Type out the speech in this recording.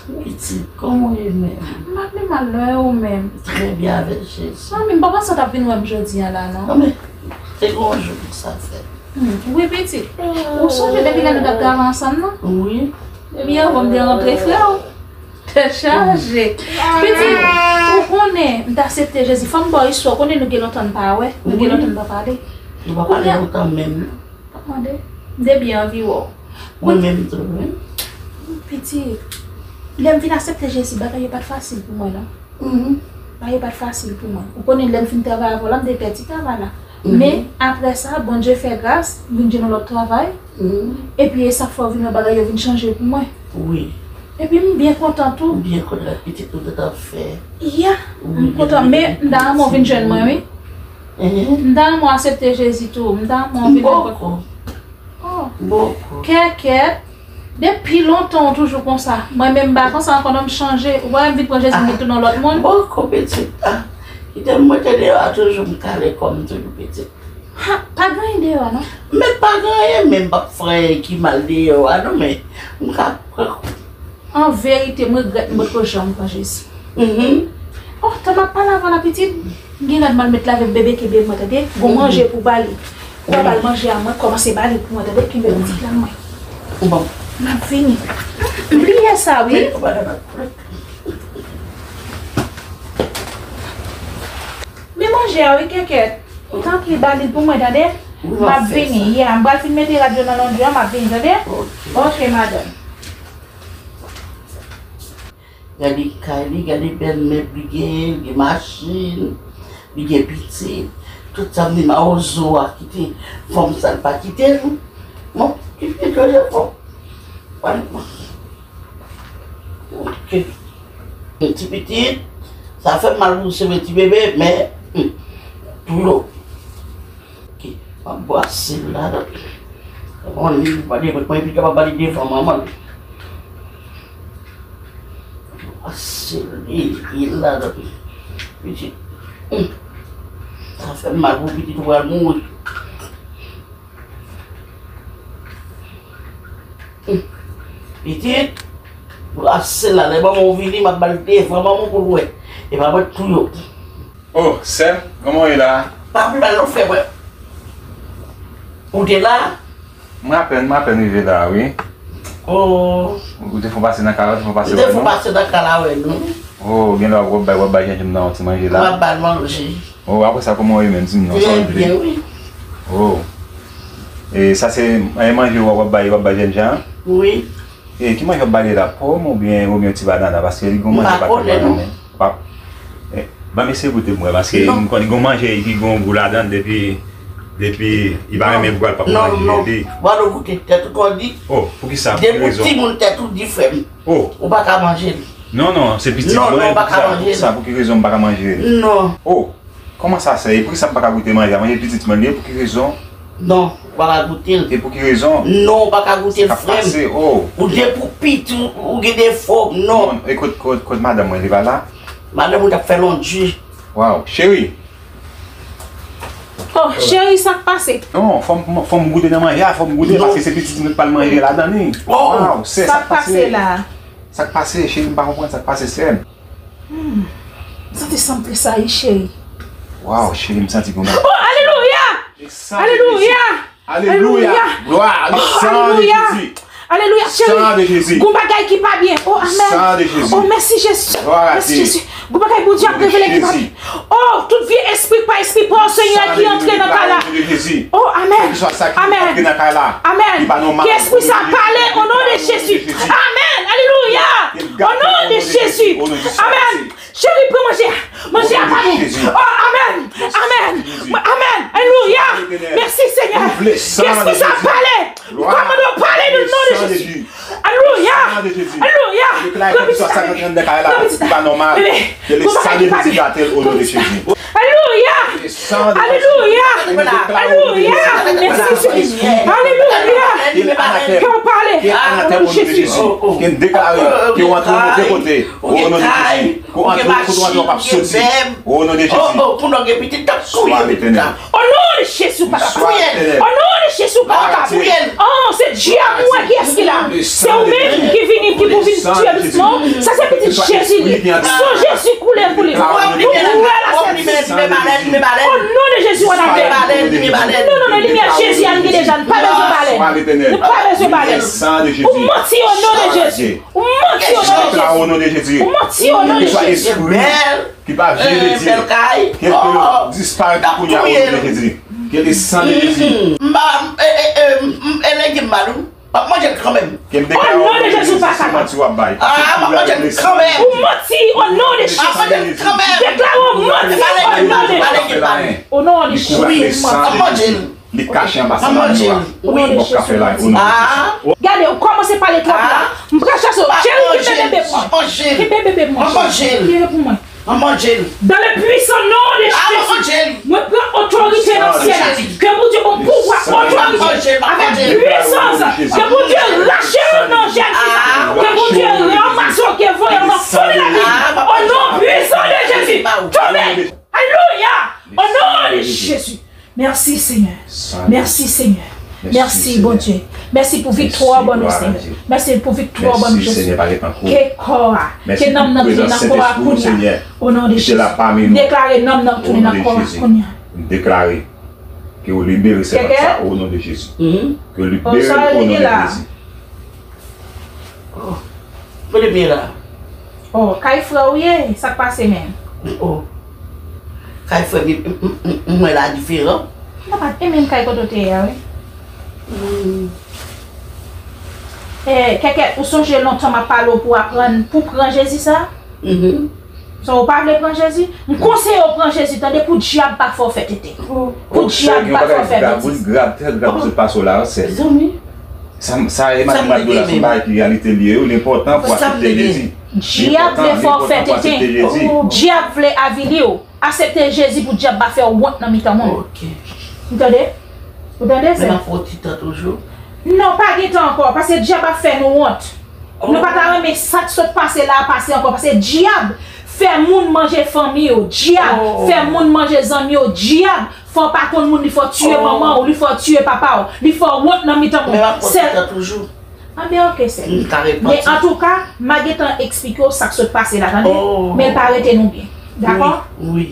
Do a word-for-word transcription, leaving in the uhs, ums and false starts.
Pitit, kòman w ye menm? M pa pi mal non, e ou menm? Trè byen avèk Jezi. Manmi, m pa panse w t ap vin wè m jodi a la non. Non, men, se gon jou pou sa fèt. Hmm, wi, pitit. Ou sonje depi lè nou t ap travay ansanm nan? Wi. Depi anvan m te rantre, frè w. Tèt chaje. Pitit, ou konnen, m t aksepte Jezi. Fò m ba w istwa, ou konnen nou gen lontan n pa wè, nou gen lontan n pa pale. Nou pa pale lontan menm. Pa mande. M te byen anvi wè w. Mwen menm tou, wi. Pitit, lè m vin aksepte Jezi, bagay yo pa t fasil pou mwen, non. Bagay yo pa t fasil pou mwen. Ou konnen, lè m fin travay avè w la, m te pèdi travay la. Men, apre sa, Bondye fè gras, m vin jwenn yon lòt travay. Epi, e sa fè w vin wè bagay yo vin chanje pou mwen. Wi. Epi, m byen kontan tou. M byen kontan pitit ou t ap fè. Ya, m kontan, men m ta renmen w vin jwenn mwen, wi. M ta renmen w aksepte Jezi tou. M ta renmen w vin nenpòt. Oh, kèkèt. Depi lontan ou toujou konsa. Mwen menm m pa konsa ankò non, m chanje. Ou pa wè m vin pran Jezi m vin tounen yon lòt moun. Bòkò pitit. Ah, kite m mwen te deyò a toujou, m kale kò m toujou pitit. Ha, pa gen anyen deyò a non. Men pa gen anyen, men m p ap fè anyen ki mal deyò a non, men m ka pran. An verite, m regrèt m potko janm pran Jezi. Oh, tan m ap pale avè w la pitit, m gen rad m al met lave bebe kenbe mwen tande, gon manje pou ba li. Ou pa ba l manje a mwen, kòmanse ba li pou mwen tande, kenbe l ti grann mwen. Bon. M ap vini. M bliye sa wi. Men manje a wi kèkèt. Tanpri ba li pou mwen tande. M ap vini. Ya, m pral fin mete rad yo nan londri an, m ap vini tande. Ok madanm. Gade kay li, gade bèl mèb li genyen, li gen machin, li gen pitit. Tout sa m di mawozo a kite fanm sa l pa kite l. Bon, ki pitit yo ye fò. Ok. Yon ti pitit, sa fè m mal pou seve ti bebe, men, hmm, tou yo. Ok, m ap bwase l ladan. Bon, li pa de mwen, epi kapab ba li devan manman l. Bwase l, li, li ladan. Pitit. Hmm. Sa fè m mal pou pitit ou pral mouri. Hmm. Pitit, bwase l la, lè manman w vini, m ap ba l devan manman w pou l wè. E pa mwen k tou yo. Oh, sè m, kòman w ye la? Pa pi mal non frè mwen. Ou te la? Mwen apèn, mwen apèn rive la, wi. Oh. Ou te fon pase nan kay la, ou te fon pase wè nou? Ou te fon pase nan kay la wè nou. Oh, gen lè w ap bay, w ap bay Jenjanm nan yon ti manje la? M ap ba l manje. Oh, apre sa, kòman w ye menm? Di m non, sa w vle? Trè byen, wi. Oh. E sa se, e manje w ap bay, w ap bay Jenjan? Wi. E ki manje w ap ba li la, pòm oubyen, oubyen yon ti banana? Paske li gon manje pa twò banana. Pa, eh, ban m eseye goute pou mwen, paske m konn li gon manje ki gon gou ladan l depi, depi li pa renmen gou a, l p ap manje li. Walo goute tèt ou twò di. Oh, poukisa? Pou ki rezon? Depi w timoun tèt ou di frè m. Oh. Ou pa ka manje l. Non, non, se pitit mwen, poukisa, poukisa, pou ki rezon m pa ka manje l? Non. Oh. Kòman sa, sè? E poukisa m pa ka goute manje a? Manje pitit mwen li ye, pou ki rezon? Non, ou pa ka goute l. E pou ki rezon? Non, ou pa ka goute l, frè m. Sa k ap pase? Oh. Ou depi w piti, ou, ou gen defo, non. Non, e kot, kot, kot madanm mwen, li pa la? Madanm ou t ap fè londri. Waw, cheri. Oh, cheri, sa k pase? Non, fò m, fò m goute nan manje a, fò m goute, paske se pitit mwen k pral manje ladan li. Oh. Waw, sè, sa k pase? Sa k pase la? Sa k pase, cheri, m pa konprann sa k pase, sè m. Hmm. M santi san m tresayi, cheri. Waw, cheri, m santi gon bagay. Oh, alelouya! Alelouya! Alelouya! Glwa, le sang de Jésus. Alelouya, cheri. Sang de Jésus. Gon bagay ki pa byen. Oh, amèn. Sang de Jésus. Oh, mèsi, Jezi. Glwa a Dye. Mèsi, Jezi. Gon bagay Bondye ap revele ki pa byen. Oh, tout vye espri k pa espri pa w, Senyè, ki antre nan kay la. Oh, amèn. Amèn. Amèn. Ki espri sa pale, o non de Jezi. Amèn. Alelouya. O non de Jezi. Amèn. Cheri, pran manje a. Manje a pa bon. Oh, amèn. Amèn. Amèn. Alelouya. Mèsi, Senyè. Ki espri sa pale. Kòmande w pale nan non de Jezi. Alelouya. Alelouya. Pran pitit la. Pran pitit la. Bebe. Gon bagay ki pa byen. Alelouya. Alelouya! Alelouya! Mèsi, Jezi. Alelouya! Ke w pale. Ke anatèm o non de Jezi. Ke n deklare ke w antre yon kote. O non de Jezi. Ke w antre yon kote, w p ap soti. O non de Jezi. Swa Letènèl. O non de Jezi, papa. O non de Jezi, papa. Oh, se dyab mwen ki eski la. Se ou menm ki vini, ki pou vin tiye pitit mwen. Sa se pitit Jezi li. San Jezi koule pou li. Nou pral asèsi. O non de Jezi, w ap bale. Non, non, non, limyè Jezi a, n gen deja, n pa bezwen bale. Nou pa bezwen bale. Ou manti o non de Jezi. Ou manti o non de Jezi. Ou manti o non de Jezi. Ki pa vye de Dye. Ke l disparèt kounye a o non de Jezi. Ke le san de Jezi. M pa, e, e, e, m, e, legim m pa nou. M ap manje l kanmenm. Ke m deklare o non de Jezi, se manti w ap bay. Ah, m ap manje l kanmenm. Ou manti o non de Jezi. M ap manje l kanmenm. Deklare ou manti o non de Jezi. O non de Jezi. M ap manje l. Li kache anba sa manyo a. Ou menm w ap ka fè la, o non de Jezi. Gade, ou kòmanse pale twòp la. M pral chache w. Cheri, kenbe bebe pou mwen. Kenbe bebe pou mwen. Kenbe pou mwen. Dans le puissant nom de Jésus, mwen pran otorite nan syèl la. Ke Bondye ban m pouvwa, otorite, avèk pwisans. Ke Bondye rache yo nan jèn fi sa. Ke Bondye ranmase yo, ke voye yo nan fon de lavi. O non pwisan de Jezi. Tonbe. Alelouya. O non de Jezi. Mèsi, Senyè. Mèsi, Senyè. Mèsi, Bondye. Mèsi pou viktwa w ban nou, Senyè. Mèsi pou viktwa w ban nou, Jezi. Ke kò a, ke nanm nan tounen nan kò a kounye a. O non de Jezi. M deklare nanm nan tounen nan kò a kounye a. M deklare ke w libere sèvant sa, o non de Jezi. Ke w libere l, o non de Jezi. Oh, kote m ye la? Oh, kay frè w ye? Sa k pase menm? Oh, kay frè m, m, m, m, m wè la diferan. Papa, e menm kay kote w te ye a, wi. Hmm. Eh, Kèkèt, ou sonje lontan m ap pale w pou aprann, pou pran Jezi sa? Mhm. So, ou pa vle pran Jezi? M konseye w pran Jezi, tande, pou dyab pa fè w fè tete. Pou dyab pa fè w fè betiz. Yon bagay grav, wi, grav, trè grav ki sot pase w la, sè. Sa, sa Emmanuel ap di w la, se yon bagay ki reyalite li ye, wi, li enpòtan pou w aksepte Jezi. Dyab vle fè w fè tete. Dyab vle avili w. Aksepte Jezi pou dyab pa fè w wont nan mitan moun. Ok. Ou tande? Ou tande, sè? Men m ap fè yon ti tan toujou. Non, pa gen tan ankò, paske dyab ap fè nou wont. Nou pa ta renmen sa k sot pase la a pase ankò, paske dyab fè moun manje fanmi yo, dyab fè moun manje zanmi yo, dyab fè w pa konn moun, li fè w tiye manman w, li fè w tiye papa w, li fè w wont nan mitan moun. Men m ap fè yon ti tan toujou. Anben, ok, sè. Men antouka, m a gentan eksplike w sa k sot pase la, tande? Men l pa rete nou byen. Dakò? Wi, wi.